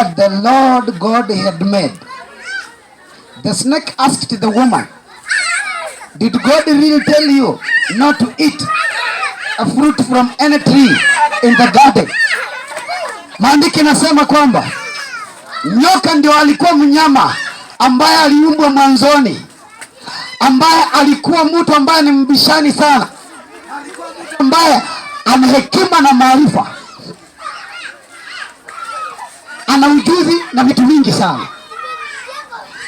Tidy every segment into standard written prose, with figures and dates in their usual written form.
that the Lord God had made. The snake asked the woman, "Did God really tell you not to eat a fruit from any tree in the garden?" Maandiko inasema kwamba nyoka ndio alikuwa mnyama ambaye aliumbwa mwanzoni, ambaye alikuwa mtu ambaye ni mbishani sana, alikuwa mtu ambaye ana hekima na maarifa, ana ujuzi na vitu vingi sana.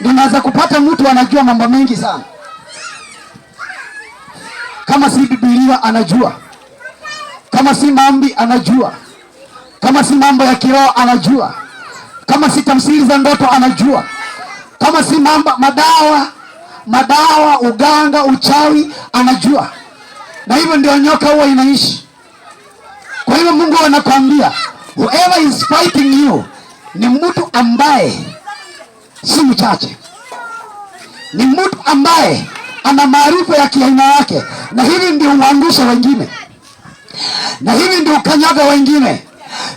Unaweza kupata mtu anajua mambo mengi sana, kama si Biblia anajua, kama si maombi anajua, kama si mambo ya kiroho anajua, kama si tafsiri za ndoto anajua, kama si mambo madawa, uganga, uchawi anajua. Na hivyo ndio nyoka huwa inaishi. Kwa hivyo Mungu anakwambia, whoever is fighting you ni mtu ambaye si mchache, ni mtu ambaye ana maarifa ya kiaina yake, na hivi ndio huangusha wengine, na hivi ndio ukanyaga wengine,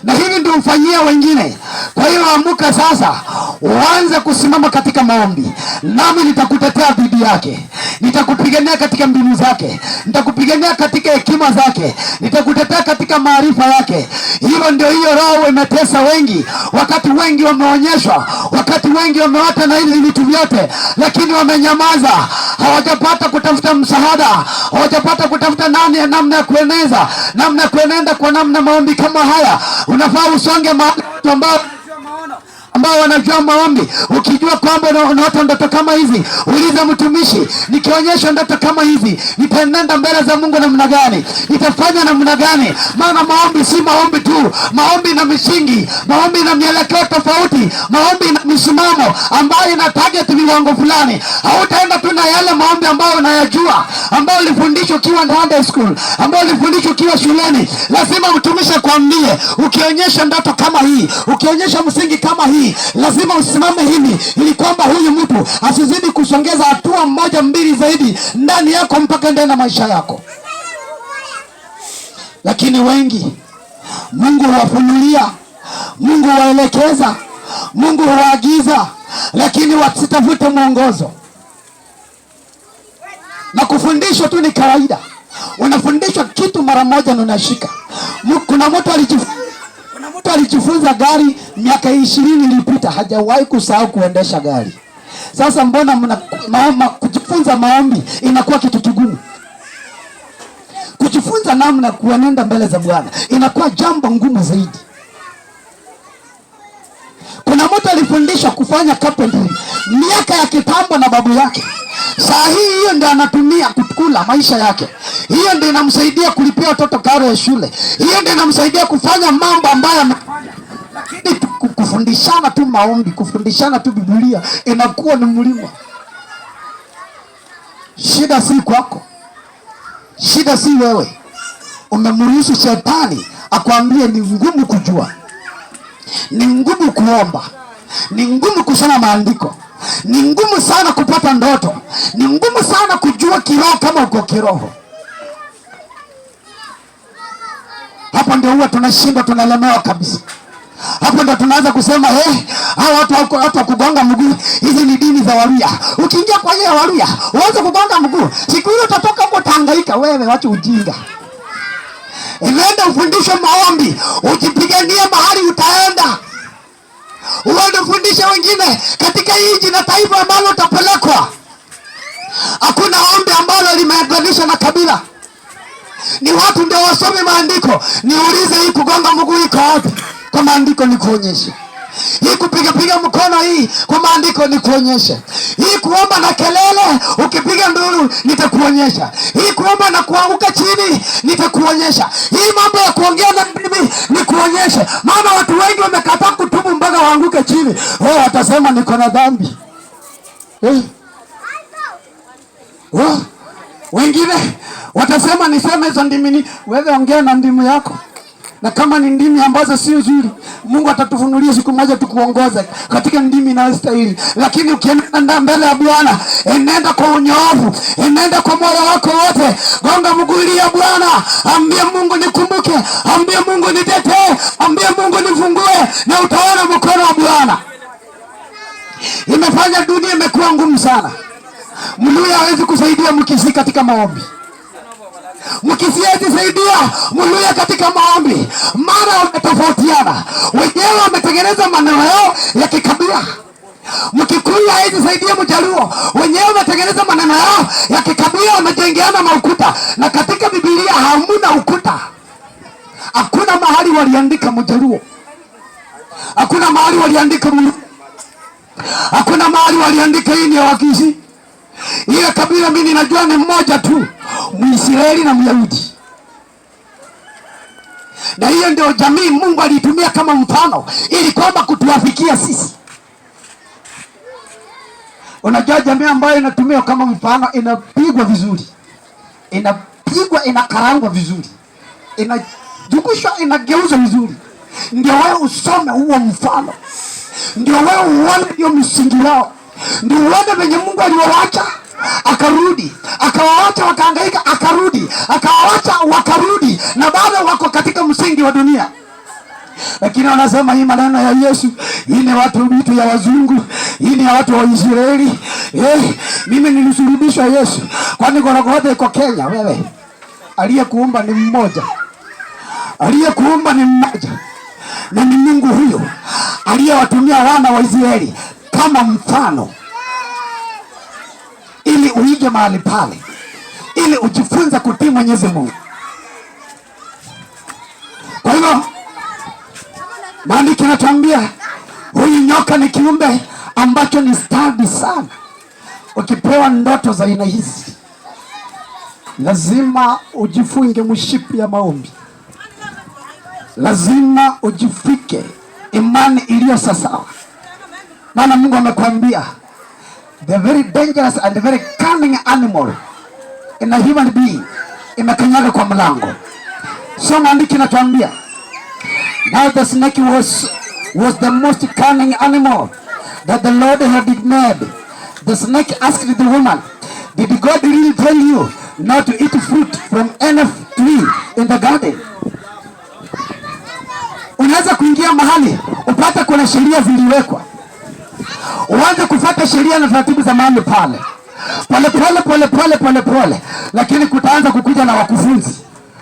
na hivi ndio ufanyia wengine. Kwa hiyo amuka sasa, uanze kusimama katika maombi, nami nitakutetea dhidi yake, nitakupigania katika mbinu zake, nitakupigania katika hekima zake, nitakutetea katika maarifa yake. Hivyo ndio hiyo roho imetesa wengi, wakati wengi wameonyeshwa, wakati wengi wameota na hivi vitu vyote, lakini wamenyamaza, hawajapata kutafuta msaada, hawajapata kutafuta nani, namna ya kueneza, namna ya kuenenda kwa namna maombi kama haya. Unafaa usonge mahali watu ambao wanajua maombi. Ukijua kwamba unaota ndoto kama hizi, uliza mtumishi, nikionyesha ndoto kama hizi nitaenenda mbele za Mungu namna gani? Nitafanya namna gani? Maana maombi si maombi tu, maombi na misingi, maombi na mielekeo tofauti, maombi na misimamo ambayo ina target viwango fulani. Hautaenda tu na yale maombi ambayo unayajua, ambayo ulifundishwa ukiwa Sunday school, ambayo ulifundishwa ukiwa shuleni. Lazima mtumishi akwambie, ukionyesha ndoto kama hii, ukionyesha msingi kama hii, lazima usimame hivi, ili kwamba huyu mtu asizidi kusongeza hatua moja mbili zaidi ndani yako mpaka ndani ya maisha yako. Lakini wengi Mungu huwafunulia, Mungu huwaelekeza, Mungu huwaagiza, lakini wasitafute mwongozo. Na kufundishwa tu ni kawaida. Unafundishwa kitu mara moja na unashika. Kuna mtu alijifunza gari miaka 20 iliyopita, hajawahi kusahau kuendesha gari. Sasa mbona kujifunza maombi inakuwa kitu kigumu? Kujifunza namna kuenenda mbele za Bwana inakuwa jambo ngumu zaidi. Kuna mtu alifundishwa kufanya carpentry miaka ya kitambo na babu yake. Saa hii hiyo ndio anatumia kukula maisha yake, hiyo ndio inamsaidia kulipia watoto karo ya shule, hiyo ndio inamsaidia kufanya mambo ambayo amefanya. Lakini kufundishana tu maombi, kufundishana tu Biblia inakuwa ni mlima. Shida si kwako, shida si wewe. Umemruhusu shetani akwambie ni ngumu kujua, ni ngumu kuomba, ni ngumu kusoma maandiko, ni ngumu sana kupata ndoto, ni ngumu sana kujua kiroho kama uko kiroho. Hapo ndio huwa tunashindwa, tunalemewa kabisa. Hapo ndo tunaanza kusema, hawa watu wako watu wa kugonga mguu, hizi ni dini za Waluya. Ukiingia kwa hiyo Waluya, uanze kugonga mguu, siku hiyo utatoka huko utahangaika wewe, wacha ujinga. Nenda ufundishwe maombi, ujipiganie mahali utaenda. Uende ufundishe wengine katika nchi na taifa ambalo utapelekwa. Hakuna ombi ambalo limeunganisha na kabila. Ni watu ndio wasome maandiko. Niulize, hii kugonga mguu iko wapi? Kwa maandiko nikuonyeshe. Hii kupiga piga mkono hii kwa maandiko nikuonyeshe. Hii kuomba na kelele ukipiga nduru nitakuonyesha. Hii kuomba na kuanguka chini nitakuonyesha. Hii mambo ya kuongea na ndimi nikuonyeshe. Maana watu wengi wamekataa kutubu mpaka waanguke chini. Oh, watasema niko na dhambi. Eh? Oh, wengine watasema niseme hizo ndimi ni wewe, ongea na ndimu yako, na kama ni ndimi ambazo si nzuri, Mungu atatufunulia siku moja tukuongoze katika ndimi inayostahili. Lakini ukienda mbele ya Bwana, enenda kwa unyoofu, enenda kwa moyo wako wote, gonga mguu ya Bwana, ambie Mungu nikumbuke, ambie Mungu nitetee, ambie Mungu nifungue, na utaona mkono wa Bwana. Imefanya dunia imekuwa ngumu sana. Mluya hawezi kusaidia Mkisii katika maombi. Mkisii hawezi saidia Mluya katika maombi. Mara wametofautiana, wenyewe wametengeneza maneno yao ya kikabila. Mkikuyu hawezi saidia Mjaluo, wenyewe wametengeneza maneno yao ya kikabila, wamejengeana maukuta. Na katika Biblia hamuna ukuta. Hakuna mahali waliandika Mjaluo, hakuna mahali waliandika Mluya, hakuna mahali waliandika hii ni ya Wakisii. Ile kabila mimi ninajua ni mmoja tu, Mwisraeli na Myahudi. Na hiyo ndio jamii Mungu aliitumia kama mfano ili kwamba kutuafikia sisi. Unajua jamii ambayo inatumiwa kama mfano inapigwa vizuri, inapigwa, inakarangwa vizuri, inajukushwa, inageuzwa vizuri, ndio wewe usome huo mfano, ndio wewe uone hiyo misingi yao, ndio uone venye Mungu aliwaacha akarudi, akawaacha wakahangaika, akarudi, akawaacha wakarudi, na bado wako katika msingi wa dunia. Lakini wanasema hii maneno ya Yesu, hii ni watu vitu ya wazungu, hii ni ya watu wa Israeli. Mimi nilisulubishwa Yesu, kwani Golgotha iko Kenya? Wewe aliyekuumba ni mmoja, aliyekuumba ni mmoja, na ni Mungu huyo aliyewatumia wana wa Israeli kama mfano, ili uige mahali pale, ili ujifunze kutii Mwenyezi Mungu. Kwa hivyo maandiko yanatuambia huyu nyoka ni kiumbe ambacho ni stadi sana. Ukipewa ndoto za aina hizi, lazima ujifunge mshipi ya maombi, lazima ujifike imani iliyo sawasawa, maana Mungu amekwambia the very dangerous and very cunning animal in a human being imekanyaga kwa mlango. So maandiko inatuambia, now the snake was the most cunning animal that the Lord had made. The snake asked the woman, "Did God really tell you not to eat fruit from any tree in the garden?" Unaweza kuingia mahali upate kuna sheria ziliwekwa, uanze kufuata sheria na taratibu za mahali pale, pole pole pole pole pole pole, lakini kutaanza kukuja na wakufunzi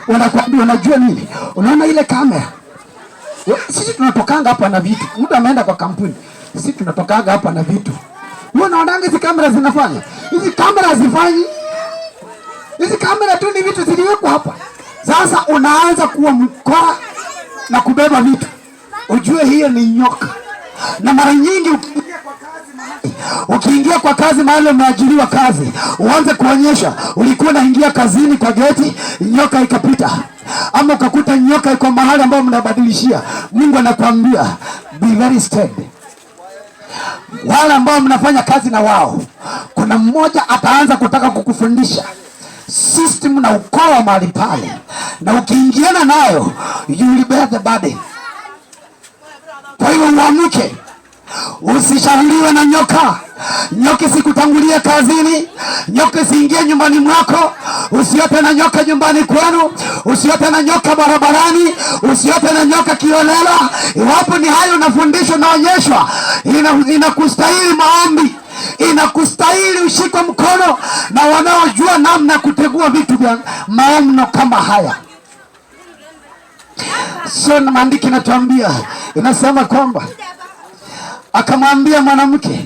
wanakuambia, unajua nini, unaona ile kamera, sisi tunatokanga hapa na vitu. Mtu ameenda kwa kampuni, sisi tunatokanga hapa na vitu. Wewe unaonanga hizi kamera zinafanya? Hizi kamera hazifanyi. Hizi kamera tu ni vitu ziliwekwa hapa. Sasa unaanza kuwa mkora na kubeba vitu, ujue hiyo ni nyoka. Na mara nyingi ukiingia kwa kazi mahali umeajiriwa kazi, uanze kuonyesha ulikuwa unaingia kazini kwa geti, nyoka ikapita, ama ukakuta nyoka iko mahali ambapo mnabadilishia. Mungu anakuambia be very steady. Wale ambao mnafanya kazi na wao, kuna mmoja ataanza kutaka kukufundisha system na ukoo mahali pale, na ukiingiana nayo you will bear the burden. Kwa hiyo uamke, usishauriwe na nyoka. Nyoka sikutangulie kazini, nyoka siingie nyumbani mwako, usiote na nyoka nyumbani kwenu, usiote na nyoka barabarani, usiote na nyoka kiholela. Iwapo ni hayo unafundishwa, unaonyeshwa, inakustahili maombi, inakustahili ushikwe mkono na wanaojua namna ya kutegua vitu vya maono kama haya. Sio na maandiko inatuambia, inasema kwamba akamwambia mwanamke,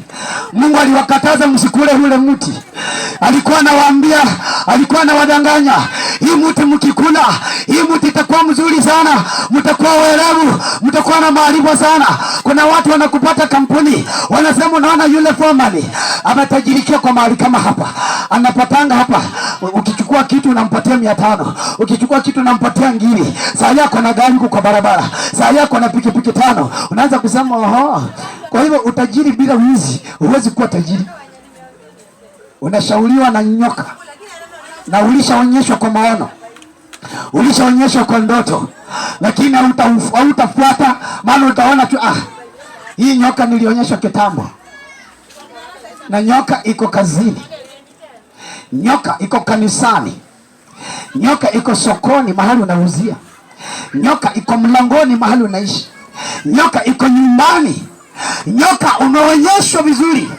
Mungu aliwakataza msikule ule mti. Alikuwa anawaambia, alikuwa anawadanganya, hii mti mkikula, hii mti itakuwa mzuri sana, mtakuwa werevu, mtakuwa na maarifa sana. Kuna watu wanakupata kampuni, wanasema unaona yule foreman ametajirikia kwa mahali kama hapa, anapatanga hapa, ukichukua kitu unampatia 500, ukichukua kitu unampatia ngiri, saa yako na gari huko kwa barabara, saa yako na pikipiki 5, unaanza kusema oho. Kwa hivyo utajiri bila wizi huwezi kuwa tajiri. Unashauriwa na nyoka, na ulishaonyeshwa kwa maono, ulishaonyeshwa kwa ndoto, lakini hautafuata, maana utaona tu hii nyoka nilionyeshwa kitambo. Na nyoka iko kazini, nyoka iko kanisani, nyoka iko sokoni mahali unauzia, nyoka iko mlangoni mahali unaishi, nyoka iko nyumbani. Nyoka umeonyeshwa vizuri,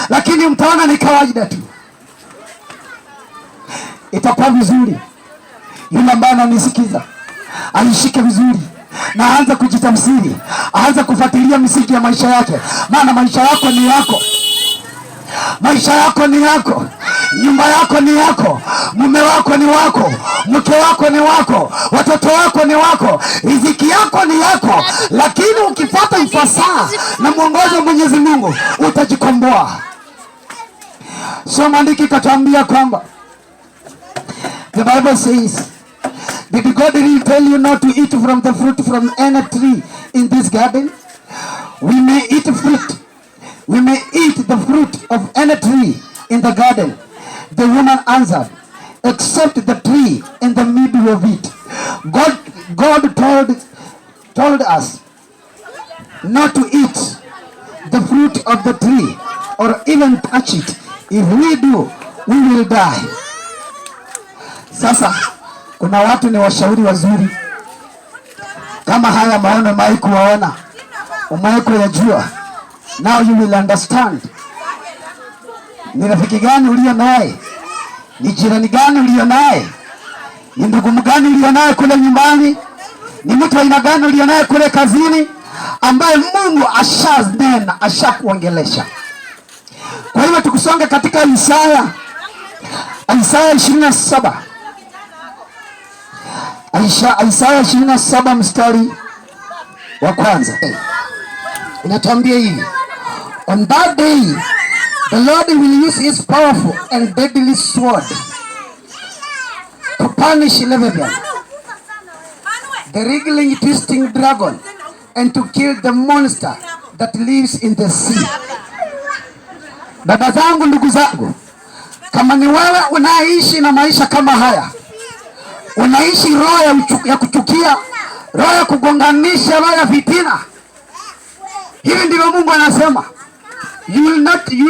lakini mtaona ni kawaida tu. Itakuwa vizuri yule ambaye ananisikiza aishike vizuri na aanze kujitafsiri, aanze kufuatilia misingi ya maisha yake, maana maisha yako ni yako. Maisha yako ni yako, nyumba yako ni yako, mume wako ni wako, mke wako ni wako, watoto wako ni wako, riziki yako ni yako. Lakini ukifuata ufasaha na mwongozo wa Mwenyezi Mungu utajikomboa. So maandiko ikatuambia kwamba, the Bible says, "Did God really tell you not to eat from the fruit from any tree in this garden? We may eat fruit. We may eat the fruit of any tree in the garden." The woman answered, "Except the tree in the middle of it. God told us not to eat the fruit of the tree or even touch it. If we do, we will die." Sasa kuna watu ni washauri wazuri, kama haya maono umewahi kuwaona, umewahi kuyajua. Now you will understand. Ni rafiki gani ulio naye? Ni jirani gani ulio naye? Ni ndugu gani ulio naye kule nyumbani? Ni mtu aina gani ulio naye kule kazini, ambaye Mungu ashanena, ashakuongelesha? Kwa hiyo tukusonge katika Isaya 27, Isaya 27 mstari wa kwanza inatuambia hivi: "On that day the Lord will use his powerful and deadly sword to punish Leviathan, the wriggling, twisting dragon, and to kill the monster that lives in the sea." Dada zangu, ndugu zangu, kama ni wewe unaishi na maisha kama haya, unaishi roho ya kuchukia, roho ya kugonganisha, roho ya fitina, hivi ndivyo Mungu anasema, you will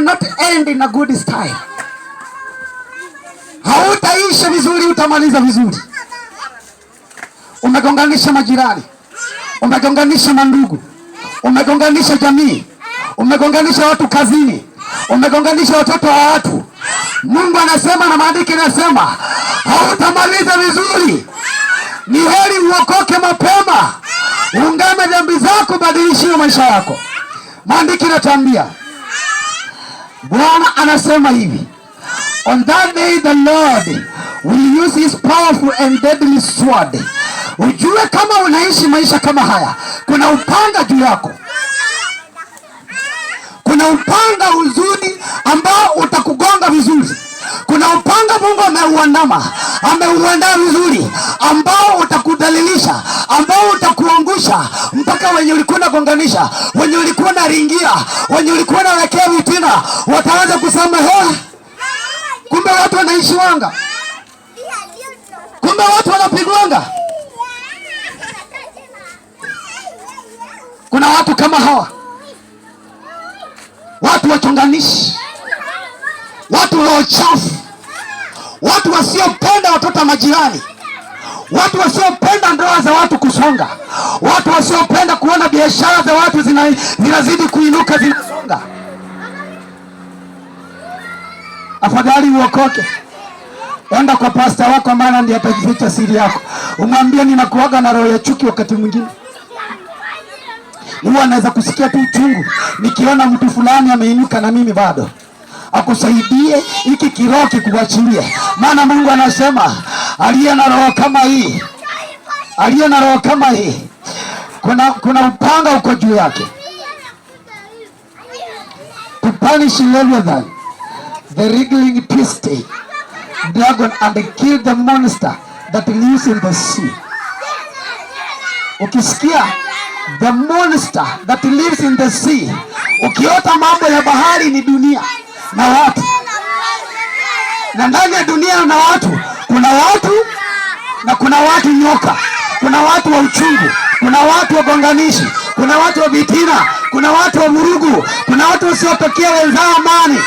not end in a good style. Hautaishi vizuri, utamaliza vizuri. Umegonganisha majirani, umegonganisha mandugu, umegonganisha jamii, umegonganisha watu kazini, umegonganisha watoto wa watu. Mungu anasema na maandiko inasema hautamaliza vizuri. Ni heri uokoke mapema, ungame dhambi zako, badilishie maisha yako. Maandiko inatuambia, Bwana anasema hivi: "On that day the Lord will use his powerful and deadly sword." Ujue kama unaishi maisha kama haya, kuna upanga juu yako, kuna upanga uzuri ambao utakugonga vizuri. Kuna upanga Mungu ameuandama, ameuandaa vizuri, ambao utakudhalilisha, ambao utakuangusha mpaka wenye ulikuwa unagonganisha, wenye ulikuwa unaringia, wenye ulikuwa unawekea vitina, wataanza kusema, "He, kumbe watu wanaishiwanga, kumbe watu wanapigwanga." Kuna watu kama hawa, watu wachonganishi, watu roho chafu, watu wasiopenda watoto wa majirani, watu wasiopenda ndoa za watu kusonga, watu wasiopenda kuona biashara za watu zinazidi kuinuka, zinasonga. Afadhali uokoke, enda kwa pasta wako, maana ndiye atajificha siri yako. Umwambie, "Ninakuaga na roho ya chuki wakati mwingine huwa naweza kusikia tu uchungu nikiona mtu fulani ameinuka na mimi bado." Akusaidie hiki kiroho kikuachilie, maana Mungu anasema aliye na roho kama hii, aliye na roho kama hii, kuna upanga uko juu yake. To punish Leviathan, the wriggling, twisting dragon, and kill the monster that lives in the sea. Ukisikia the monster that lives in the sea, ukiota mambo ya bahari ni dunia na watu, na ndani ya dunia na watu, kuna watu na kuna watu nyoka, kuna watu wa uchungu, kuna watu wagonganishi, kuna watu wa vitina, kuna watu wa vurugu, kuna watu wasiotokea wenzao amani.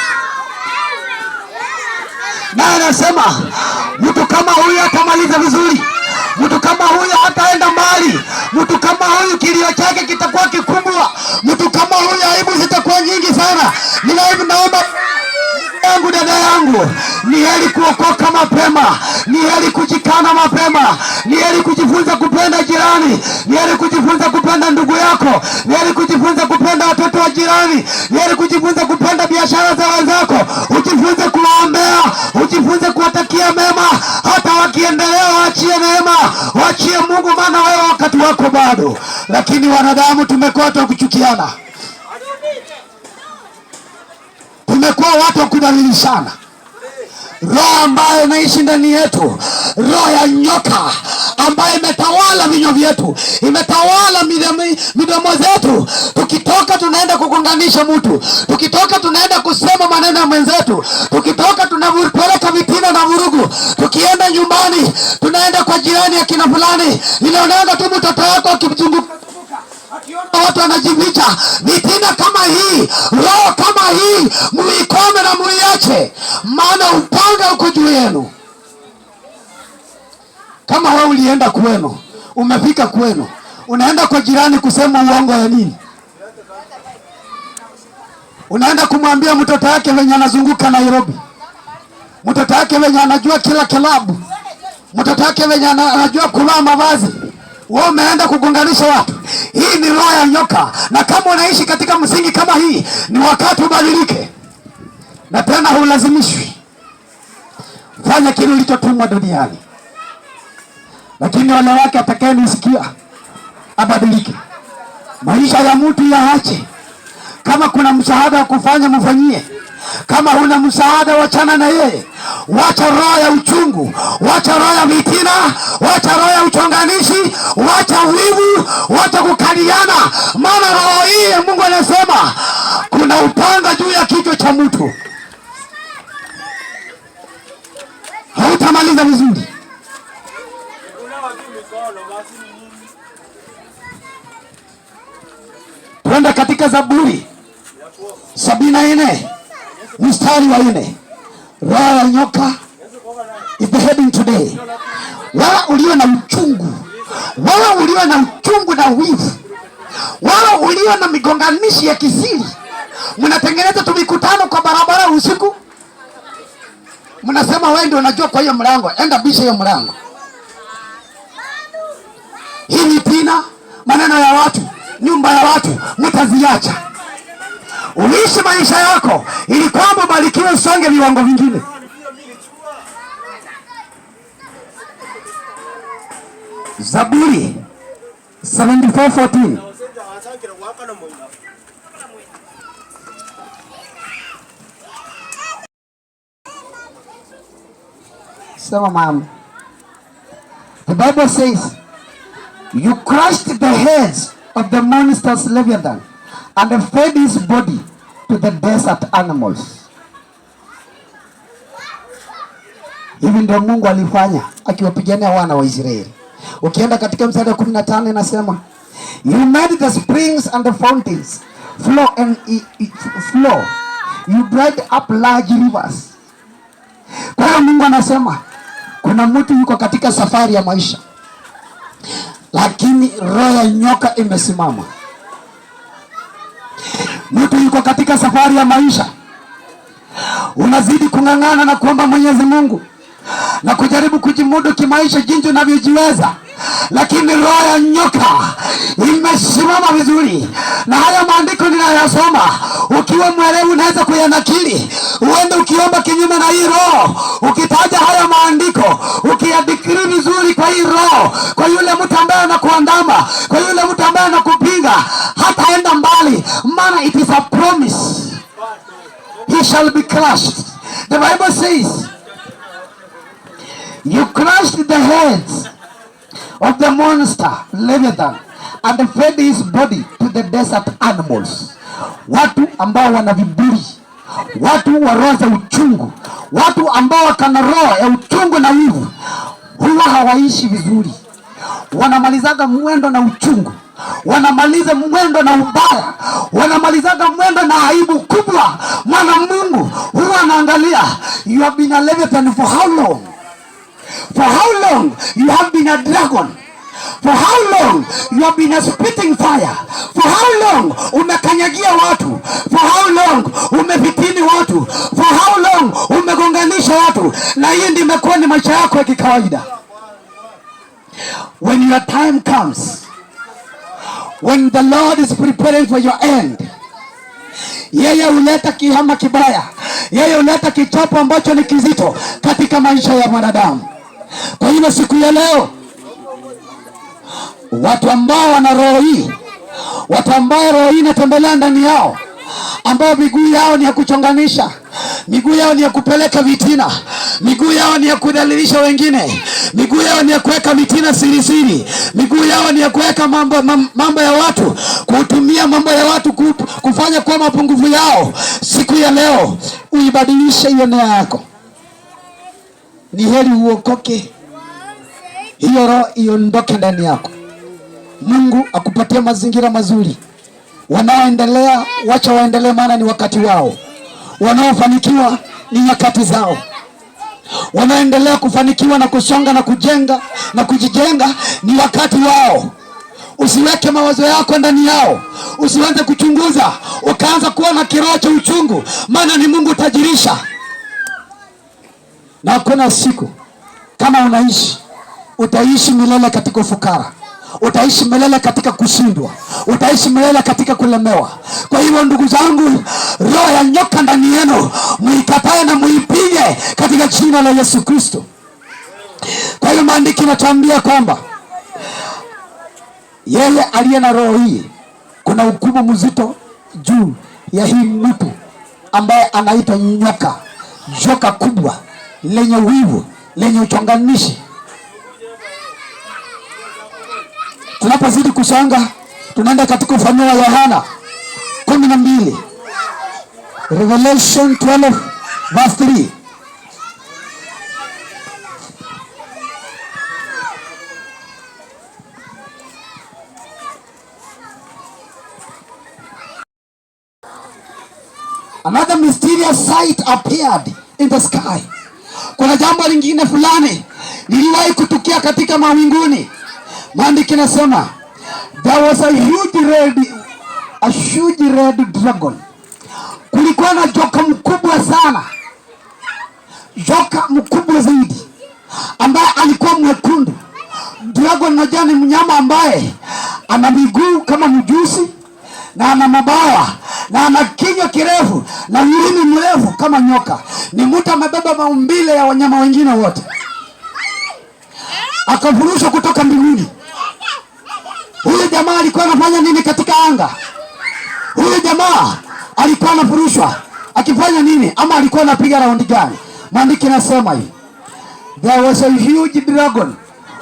Naye anasema mtu kama huyu atamaliza vizuri, mtu kama huyu hataenda mbali, mtu kama huyu kilio chake kitakuwa kikubwa, mtu kama huyu aibu live, naomba yangu, dada yangu, ni heri kuokoka mapema, ni heri kujikana mapema, ni heri kujifunza kupenda jirani, ni heri kujifunza kupenda ndugu yako, ni heri kujifunza kupenda watoto wa jirani, ni heri kujifunza kupenda biashara za wenzako, ujifunze kuwaombea, ujifunze kuwatakia mema, hata wakiendelea waachie neema, waachie Mungu, maana wewe wakati wako bado. Lakini wanadamu tumekuwa watu wa kuchukiana, tumekuwa watu wa kudhalilishana. Roho ambayo inaishi ndani yetu, roho ya nyoka ambayo imetawala vinywa vyetu, imetawala midomo zetu. Tukitoka tunaenda kugonganisha mtu, tukitoka tunaenda kusema maneno ya mwenzetu, tukitoka tunapeleka vitina na vurugu, tukienda nyumbani tunaenda kwa jirani ya kina fulani, ninaonanga tu mtoto wako akimzunguka watu wanajificha. Vitina kama hii, roho kama hii, muikome na muiache, maana upanga uko juu yenu. Kama wewe ulienda kwenu, umefika kwenu, unaenda kwa jirani kusema uongo ya nini? Unaenda kumwambia mtoto wake venye anazunguka Nairobi, mtoto wake venye anajua kila kilabu, mtoto wake venye anajua kuvaa mavazi. Wewe umeenda kugonganisha watu. Hii ni roho ya nyoka, na kama unaishi katika msingi kama hii, ni wakati ubadilike, na tena hulazimishwi. Fanya kile ulichotumwa duniani, lakini wale wake atakayenisikia abadilike. Maisha ya mtu yaache. Kama kuna msaada wa kufanya mfanyie. Kama huna msaada, wachana na yeye. Wacha roho ya uchungu, wacha roho ya vitina, wacha roho ya uchonganishi, wacha wivu, wacha kukaliana. Maana roho hii, Mungu anasema kuna upanga juu ya kichwa cha mtu, hautamaliza vizuri. Twende katika Zaburi 74 mstari wa 4. Roho ya nyoka is the heading today. Wewe ulio na uchungu, wewe ulio na uchungu na wivu, wewe ulio na migonganishi ya kisiri, mnatengeneza tu mikutano kwa barabara usiku, mnasema wewe ndio unajua kwa hiyo mlango, enda bisha hiyo mlango. Hii ni tina, maneno ya watu, nyumba ya watu, mtaziacha. Uishi maisha yako ili kwamba ubarikiwe, usonge viwango vingine. Zaburi 74:14. Sema mama. The Bible says, you crushed the heads of the monsters Leviathan and fed his body to the desert animals. Hivi ndio Mungu alifanya akiwapigania wana wa Israeli. Ukienda katika mstari wa 15 inasema, you made the springs and the fountains flow and flow. You dried up large rivers. Kwa hiyo Mungu anasema kuna mtu yuko katika safari ya maisha, lakini roho ya nyoka imesimama. Mtu yuko katika safari ya maisha, unazidi kung'ang'ana na kuomba Mwenyezi Mungu na kujaribu kujimudu kimaisha jinsi unavyojiweza, lakini roho ya nyoka imesimama vizuri. Na haya maandiko ninayosoma, ukiwa mwelevu unaweza kuyanakili, uende ukiomba kinyume na hii roho, ukitaja haya maandiko, ukiyadikiri vizuri kwa hii roho, kwa yule mtu ambaye anakuandama, kwa yule mtu ambaye anakupinga, hataenda mbali, maana it is a promise, he shall be crushed. The Bible says, you crushed the heads of the monster Leviathan and fed his body to the desert animals. Watu ambao wana viburi, watu wa roho za uchungu, watu ambao wakana roho ya uchungu na wivu, huwa hawaishi vizuri, wanamalizaga mwendo na uchungu, wanamaliza mwendo na ubaya, wanamalizaga mwendo na aibu kubwa. Mwana Mungu huwa anaangalia, you have been a Leviathan for how long? For how long you have been a dragon? For how long you have been a spitting fire? For how long umekanyagia watu? For how long umefitini watu? For how long umegonganisha watu? Na hii ndio imekuwa ni maisha yako ya kikawaida. When your time comes, when the Lord is preparing for your end, yeye huleta kihama kibaya, yeye huleta kichapo ambacho ni kizito katika maisha ya mwanadamu. Kwa hivyo siku ya leo, watu ambao wana roho hii, watu ambao roho hii inatembelea ndani yao, ambao miguu yao ni ya kuchonganisha, miguu yao ni ya kupeleka vitina, miguu yao ni ya kudhalilisha wengine, miguu yao ni ya kuweka vitina siri siri, miguu yao ni ya kuweka mambo ya watu, kutumia mambo ya watu kufanya kuwa mapungufu yao. Siku ya leo uibadilishe hiyo nia yako. Ni heri uokoke, hiyo roho iondoke ndani yako. Mungu akupatie mazingira mazuri. Wanaoendelea wacha waendelee, maana ni wakati wao. Wanaofanikiwa ni nyakati zao. Wanaoendelea kufanikiwa na kusonga na kujenga na kujijenga ni wakati wao. Usiweke mawazo yako ndani yao, usianze kuchunguza ukaanza kuwa na kiroho cha uchungu, maana ni Mungu tajirisha. Na hakuna siku kama unaishi utaishi milele katika ufukara, utaishi milele katika kushindwa, utaishi milele katika kulemewa. Kwa hivyo ndugu zangu, roho ya nyoka ndani yenu muikatae na muipige katika jina la Yesu Kristo. Kwa hiyo maandiko inatuambia kwamba yeye aliye na roho hii, kuna hukumu mzito juu ya hii mtu ambaye anaitwa nyoka, joka kubwa lenye wivu, lenye uchonganishi. Tunapozidi kusonga, tunaenda katika Ufunuo wa Yohana 12, Revelation 12 verse 3. Another mysterious sight appeared in the sky. Kuna jambo lingine fulani liliwahi kutukia katika mawinguni. Maandiko inasema there was a huge red dragon. Kulikuwa na joka mkubwa sana, joka mkubwa zaidi ambaye alikuwa mwekundu. Dragon najua ni mnyama ambaye ana miguu kama mjusi na ana mabawa na ana kinywa kirefu na ulimi mrefu kama nyoka. Ni mtu amebeba maumbile ya wanyama wengine wote, akafurushwa kutoka mbinguni. Huyu jamaa alikuwa anafanya nini katika anga? Huyu jamaa alikuwa anafurushwa akifanya nini, ama alikuwa anapiga raundi gani? Maandiko inasema hivi, there was a huge dragon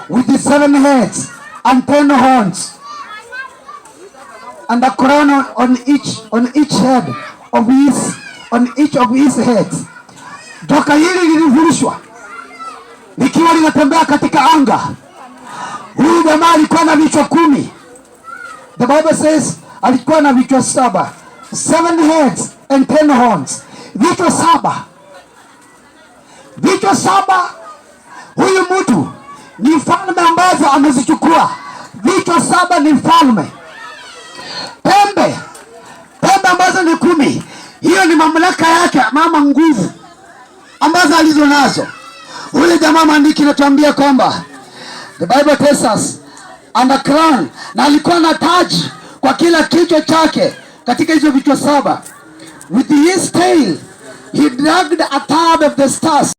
with the seven heads and 10 horns and a crown on each head of his on each of his heads. Joka hili lilifurushwa likiwa linatembea katika anga. Huyu jamaa alikuwa na vichwa 10. The Bible says alikuwa na vichwa saba, seven heads and 10 horns, vichwa saba, vichwa saba. Huyu mtu ni falme ambazo amezichukua. Vichwa saba ni falme, pembe ambazo ni 10, hiyo ni mamlaka yake, mama nguvu ambazo alizo nazo. Huyu jamaa, maandiko inatuambia kwamba the Bible tells us and a crown, na alikuwa na taji kwa kila kichwa chake katika hizo vichwa saba. With his tail he dragged a third of the stars.